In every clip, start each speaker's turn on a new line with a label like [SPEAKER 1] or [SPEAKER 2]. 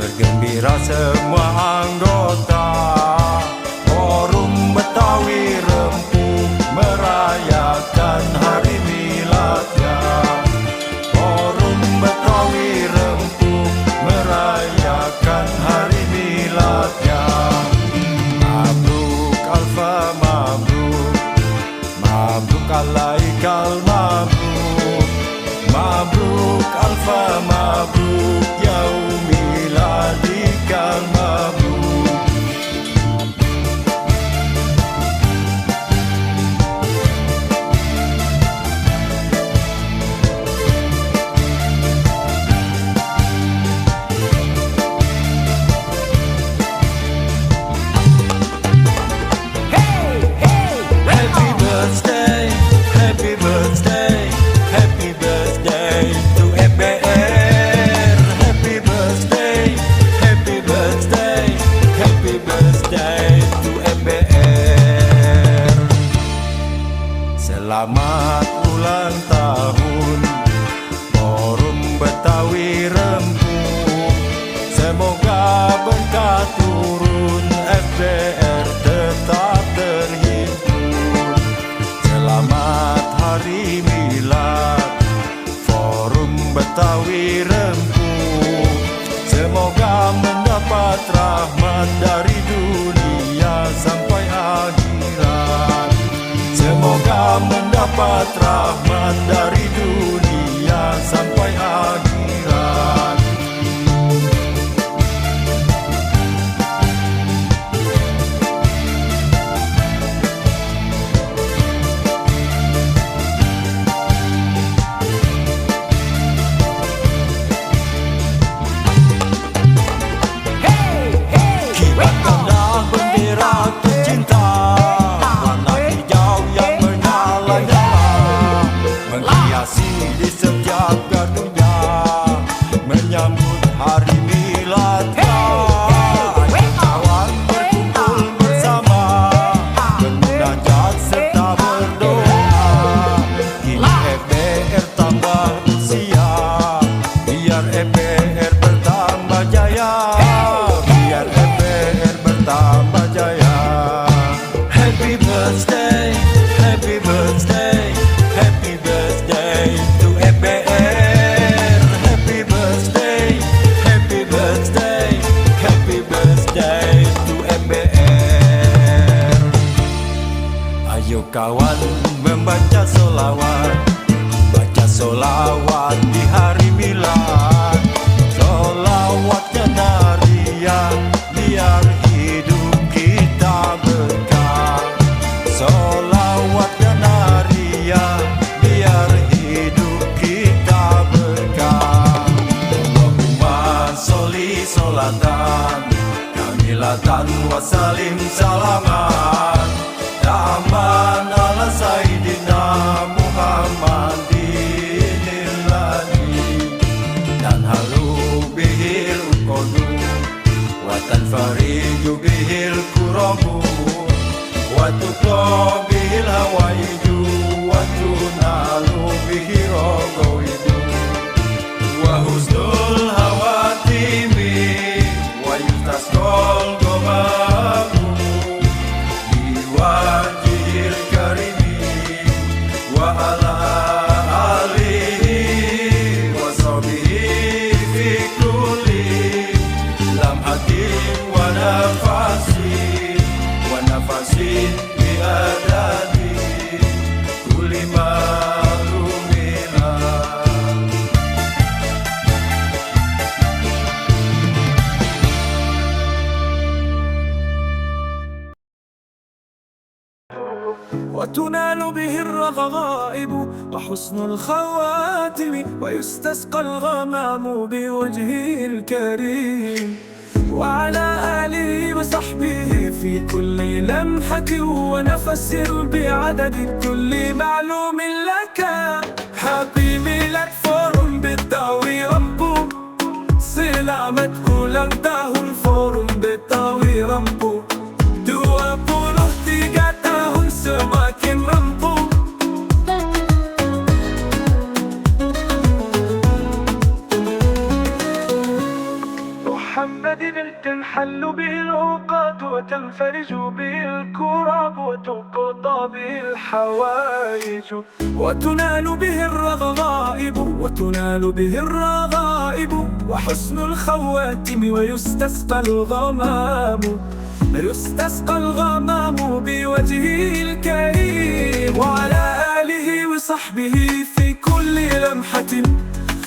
[SPEAKER 1] Bergembira semua anggota Forum Betawi Rempuh merayakan hari miladnya. Forum Betawi Rempuh merayakan hari miladnya. Mabruk alfa mabruk, mabruk alaikal mabruk, mabruk alfa mabruk yaumi miladikal mabruk. Happy birthday, happy birthday, happy birthday to EPR. Happy birthday, happy birthday, happy birthday to EPR. Selamat ulang tahun Forum Betawi Rempuh. Semoga berkah turun, FBR tetap terhimpun. Selamat hari milad Forum Betawi Rempuh. Semoga mendapat rahmat dari dunia sampai akhirat. Semoga mendapat rahmat dari dunia sampai akhirat. Kibarkanlah bendera tercinta, warna hijau yang menyala-nyala, menghiasi di setiap gardunya, menyambut hari miladnya. Ayo kawan berkumpul bersama, bermunajat serta berdoa. Kini EPR tambah usia, biar EPR bertambah jaya, biar EPR bertambah jaya. Happy birthday, happy birthday, happy birthday to EPR. Happy birthday, happy birthday, happy birthday to EPR. Ayo kawan membaca solawat, baca solawat di hari milad. Solawatnya nariah, biar hidup kita berkah. Solawatnya nariah, biar hidup kita berkah. Allahumma sholli sholatan kamilatan wassalim salaman Ta'aman ala Sayyidina Muhammadin ladi. Dan halu bihil ukodu wa tanfariju bihil kurabu wa tuklo bihil hawaiju wa tunalu bihil rogoidu wa husnul hawatimi wa yustasqal gomamu biwajihil karimi wa ala alihi wa sahbihi fi kulli lamhatin wa nafasin biadadi kulli ma'lumina.
[SPEAKER 2] وتنال به الرغائب وحسن الخواتم ويستسقى الغمام بوجهه الكريم وعلى آله وصحبه في كل لمحة ونفس بعدد كل معلوم لك. Happy milad Forum Betawi Rempuh. Selamat ulang tahun Forum Betawi Rempuh. 23 tahun semakin rempuh. Muhammad تحل به الأوقات وتنفرج به الكرب وتقضى به الحوائج وتنال به الرغائب وحسن الخواتم ويستسقى الغمام بوجهه الكريم وعلى آله وصحبه في كل لمحة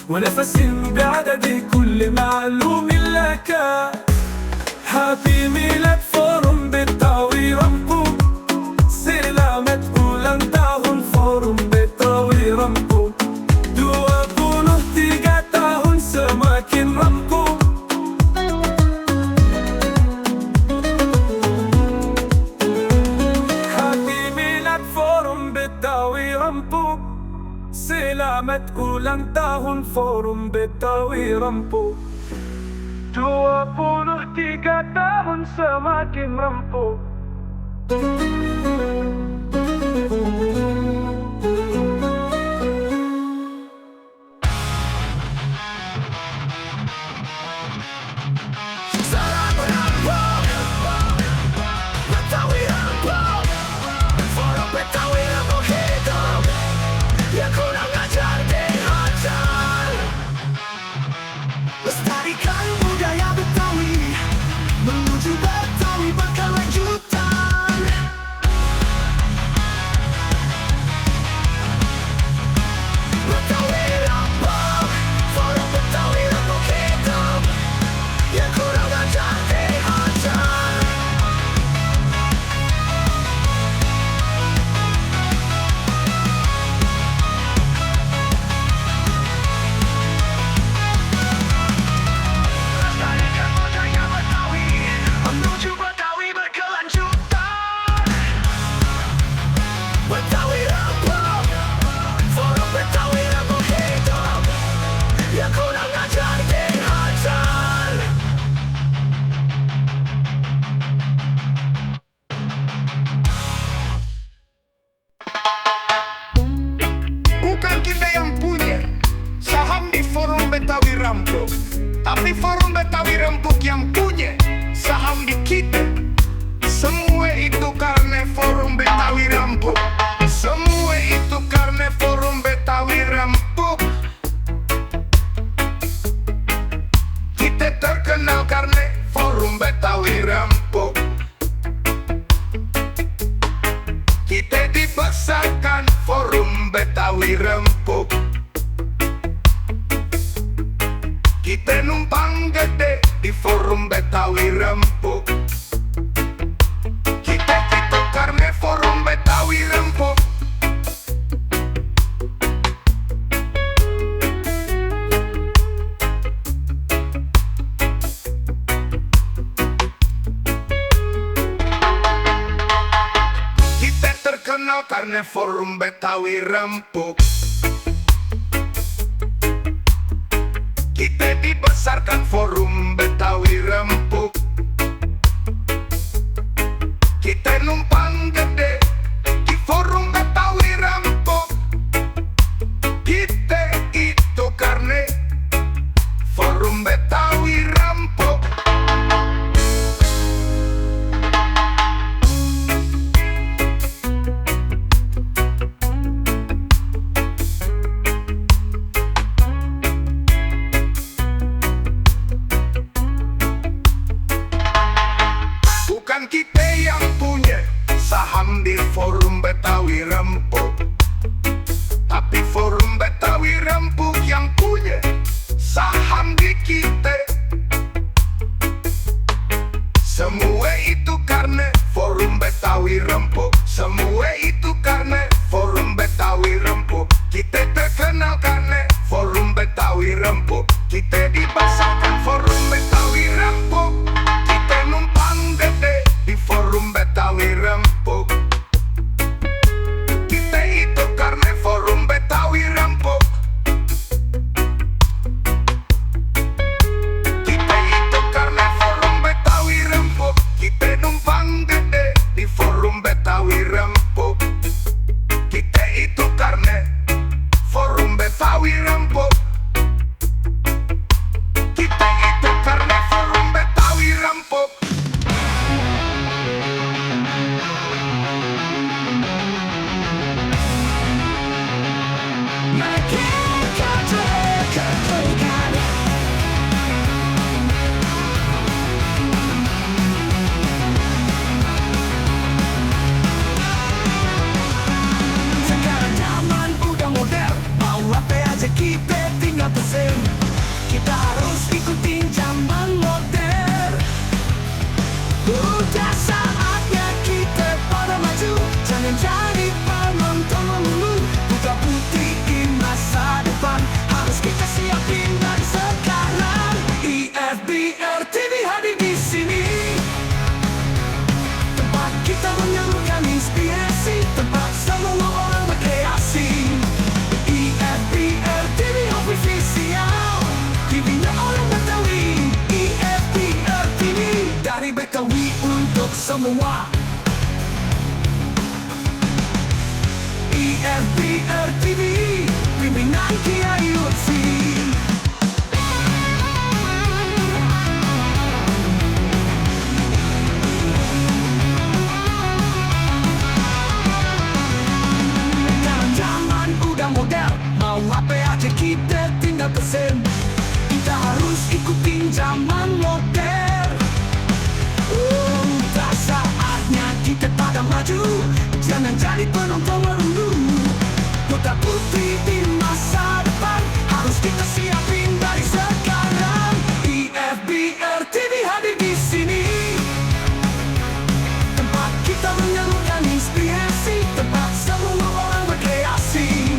[SPEAKER 2] ونفس بعدد كل معلوم لك. هابي ميلاد فورم بتاوي رمبو سلامت أولان تاهن فورم بتاوي رمبو دوا بونه تيجا تاهن سماكن رمبو هابي ميلاد فورم بتاوي رمبو سلامت أولان تاهن فورم بتاوي رمبو 23 tahun semakin rempuh.
[SPEAKER 3] Lestarikan budaya Betawi menuju Betawi berkelanjutan. Betawi Rempuk, Forum Betawi Rempuk hidup, yang kurang ajar dihajar. Menuju Betawi berkelanjutan. Betawi Rempuk, Forum Betawi Rempuk hidup, yang kurang ajar dihajar. Bukan kita yang punya saham di Forum Betawi Rempuk, tapi Forum Betawi Rempuk yang punya saham di kita. Semua itu karena Forum Betawi Rempuk. Semua itu karena Forum Betawi Rempuk. Kita terkenal karena Forum Betawi Rempuk. Kita dibesarkan Forum Betawi Rempuk. Kita numpang gede di Forum Betawi Rempuk. Kita itu karena Forum Betawi Rempuk. Kita terkenal karena Forum Betawi Rempuk. Kita dibesarkan Forum Betawi Rempuk. Kita numpang gede di Forum Betawi Rempuk. Kita itu karena Forum Betawi Rempuk.
[SPEAKER 2] Betawi untuk semua. IFBR TV, pimpinan Kiai Lutfi. Zaman udah modern, mau apa aja kita tinggal pesen. Kita harus ikutin zaman modern. Tak saatnya kita pada maju, jangan jadi penonton melulu. Kota putih di masa depan harus kita siapin dari sekarang. IFBR TV hadir di sini, tempat kita menyalurkan inspirasi, tempat semua orang berkreasi.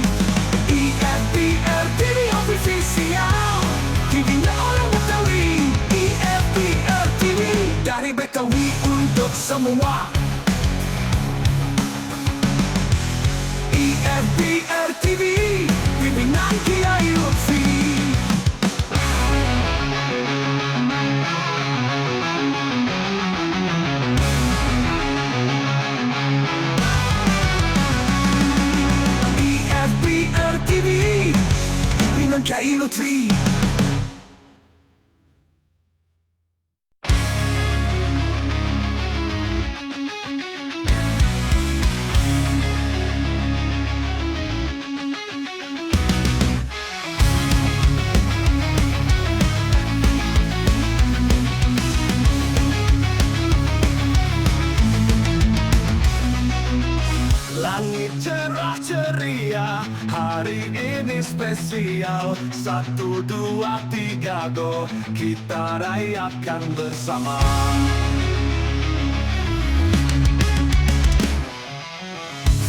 [SPEAKER 2] IFBR TV official, TV-nya orang Betawi. IFBR TV dari Betawi untuk semua. IFBR TV, pimpinan Kiai Lutfi. IFBR TV, pimpinan Kiai Lutfi. Langit cerah ceria, hari ini spesial. 1, 2, 3, go, kita rayakan bersama.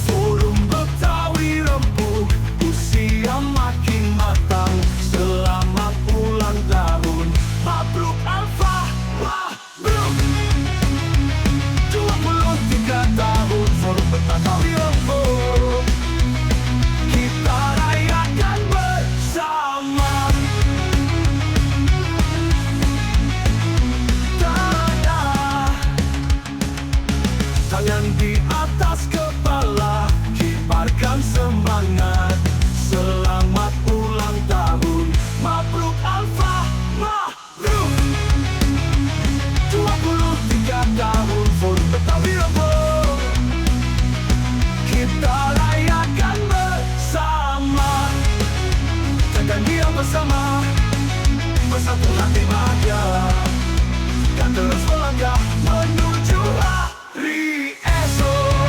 [SPEAKER 2] Forum Betawi Rempuk, usia makin matang. Selamat ulang tahun, mabruk Alfa, mabruk. 23 tahun Forum Betawi Rempuk, kita rayakan bersama. Tangan di atas kepala, kibarkan semangat. Selamat ulang tahun, mabruk Alfa, mabruk. 23 tahun Forum Betawi Rempuk, kita rayakan bersama. Takkan diam bersama, bersatu hati bahagia, dan terus melangkah menuju hari esok.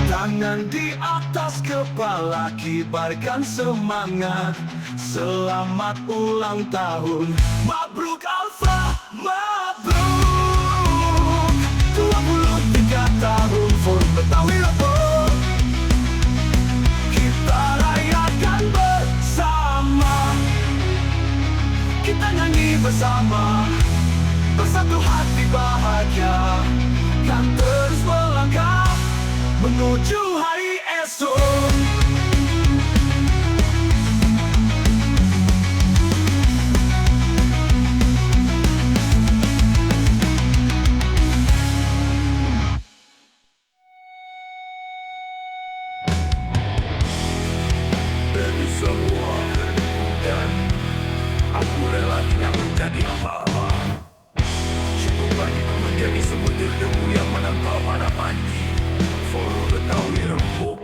[SPEAKER 2] Tangan di atas kepala, kibarkan semangat. Selamat ulang tahun, mabruk Alfa, mabruk. 23 tahun Forum Betawi Rempuk, kita rayakan bersama. Kita nyanyi bersama, bersatu hati bahagia, kan terus melangkah menuju hari esok.
[SPEAKER 1] Dari semua dan aku rela yang menjadi hamba-hamba. Cukup bagiku menjadi sebutir debu yang menempel pada panji. Forum Betawi Rempuk,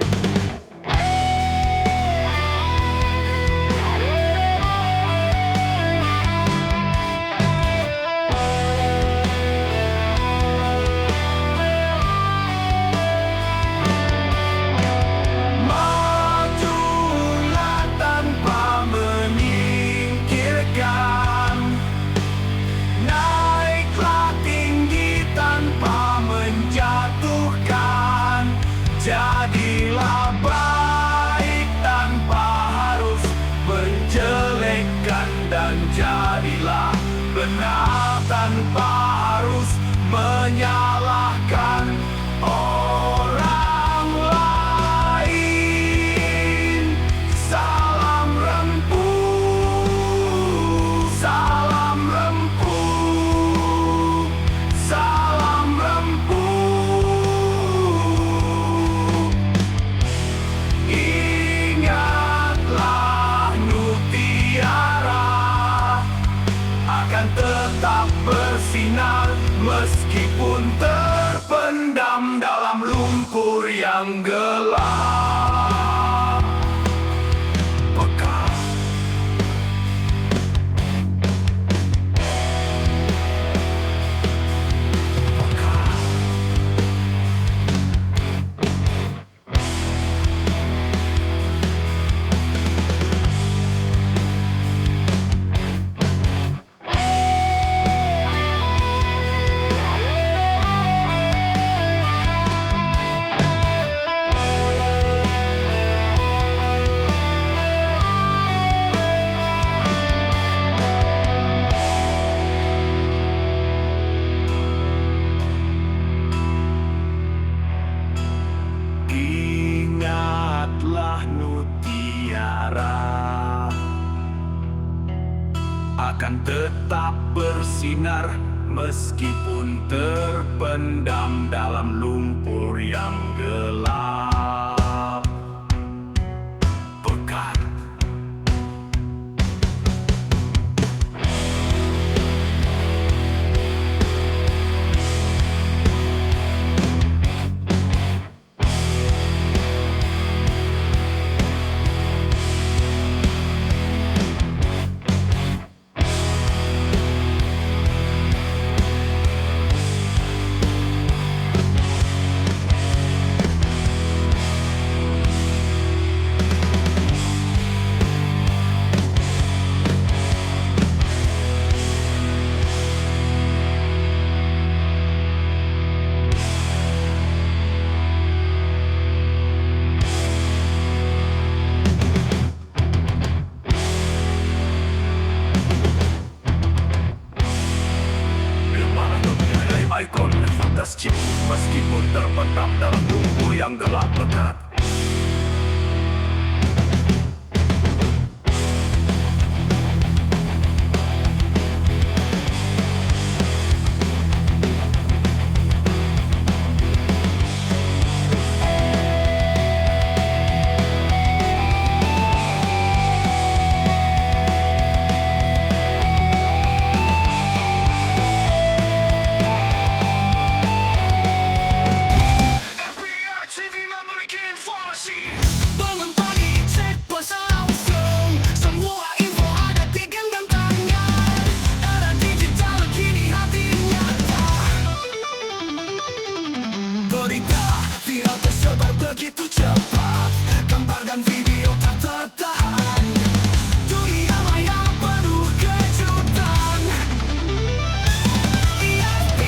[SPEAKER 2] menyalahkan orang lain. Salam rempuh, salam rempuh, salam rempuh. Ingatlah mutiara akan tetap bersinar meskipun terpendam dalam lumpur yang gelap. Peka. Peka. Ingatlah mutiara akan tetap bersinar meskipun terpendam dalam lumpur yang gelap. Pekan. Ikon fantastis meskipun terpendam dalam lumpur yang gelap pekat.
[SPEAKER 3] Bangun pagi, cek pulsa langsung. Semua info ada di genggam tangan. Era digital kini hati nyata. Berita viral tersebar begitu cepat. Gambar dan video tak tertahan. Dunia maya penuh kejutan. EFP official darah diketahui untuk semua. EFP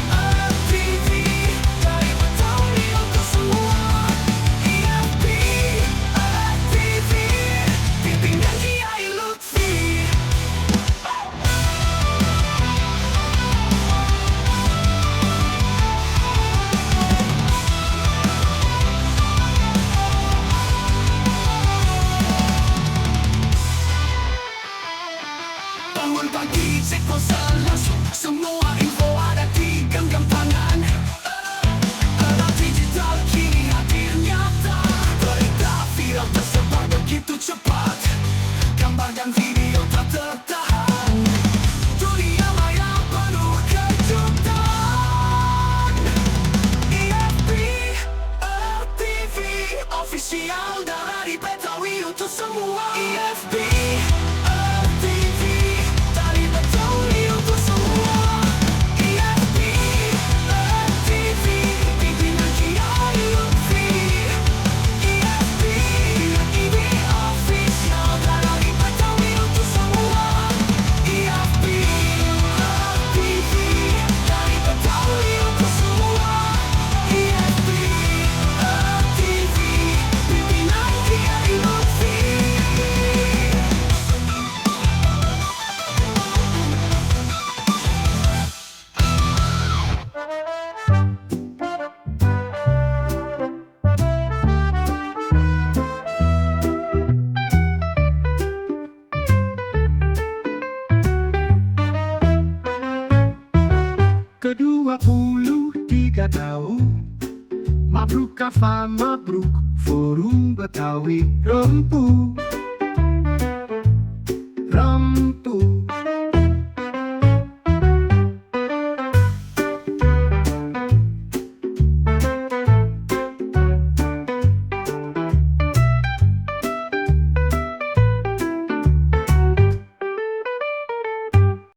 [SPEAKER 3] TV dari Betawi untuk semua. EFP TV pimpinan Kiai Lutfi. Bangun pagi, cek pulsa langsung. Semua info ada di genggam tangan. Era digital kini hadir nyata. Berita viral tersebar begitu cepat. Gambar dan video tak tertahan. Dunia maya penuh kejutan. EFP TV official dari Betawi untuk semua. EFP TV dari Betawi untuk semua. EFP TV pimpinan Kiai Lutfi. EFP official dari Betawi untuk semua. EFP TV dari Betawi untuk semua. EFP TV pimpinan Kiai Lutfi.
[SPEAKER 2] tiga tahu. Mabruk kafan, mabruk Forum Betawi Rempu.